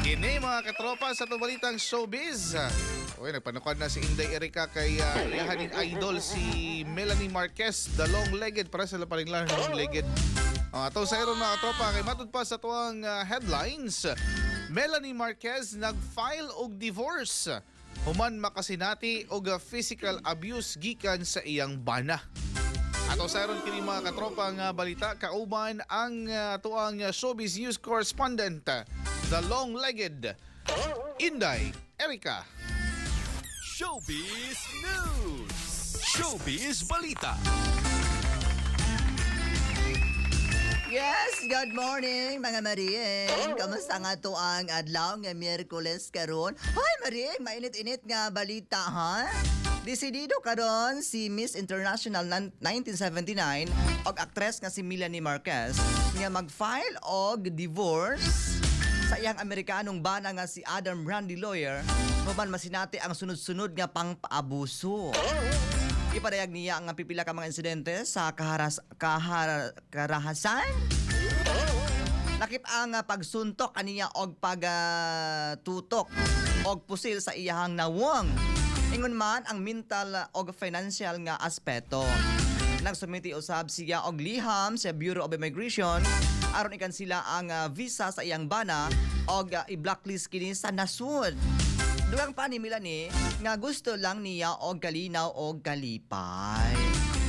Kini, mga katropa, sa atong balitang showbiz. Okay, nagpanukad na si Inday Erika kay iyahaning idol si Melanie Marquez, the long-legged, para sa pa rin lang long-legged. Ang atong sa mga katropa, kay matud pa sa tuang headlines, Melanie Marquez nag-file og divorce human makasinati og physical abuse gikan sa iyang bana. Ato sa aron kini, mga katropa, nga balita kauban ang tuang showbiz news correspondent, the long-legged Inday Erika. Showbiz News! Showbiz Balita! Yes, good morning, mga Maring. Kamusta nga to ang adlaw nga Miyerkules karon? Hoy Maring, mainit-init nga balita, ha? Desidido karon si Miss International 1979 og aktres nga si Melanie Marquez nga mag-file og divorce sa iyang Amerikanong bana nga si Adam Randy Lawyer human masinati ang sunod-sunod nga pangpaabuso. Ipadayag niya ang pipila ka mga insidente sa karahasan. Lakip ang pagsuntok kaniya og pagtutok og pusil sa iyahang nawong. Ingon man ang mental og financial nga aspeto. Nagsumiti usab siya og liham sa Bureau of Immigration aron ikansila ang visa sa iyang bana og i-blacklist kini sa nasud. Dugang pa ni Melanie nga gusto lang niya og kalinaw og kalipay.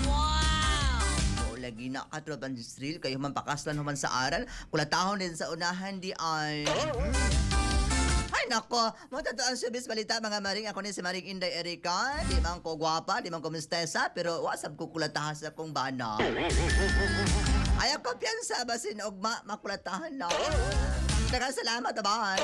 Wow! Lagi na katropan Jistril, kayo man pakaslan human sa aral, kulatahon din sa unahan di ay. Ay nako, mo ang showbiz balita, mga maring. Ako ni si Maring Inday Erika. Di man ko gwapa, di man ko mistesa, pero wasab ko kulatahan sa akong bana. Ayaw ko piyansa basin og makulatahan na. Daghang salamat, bye.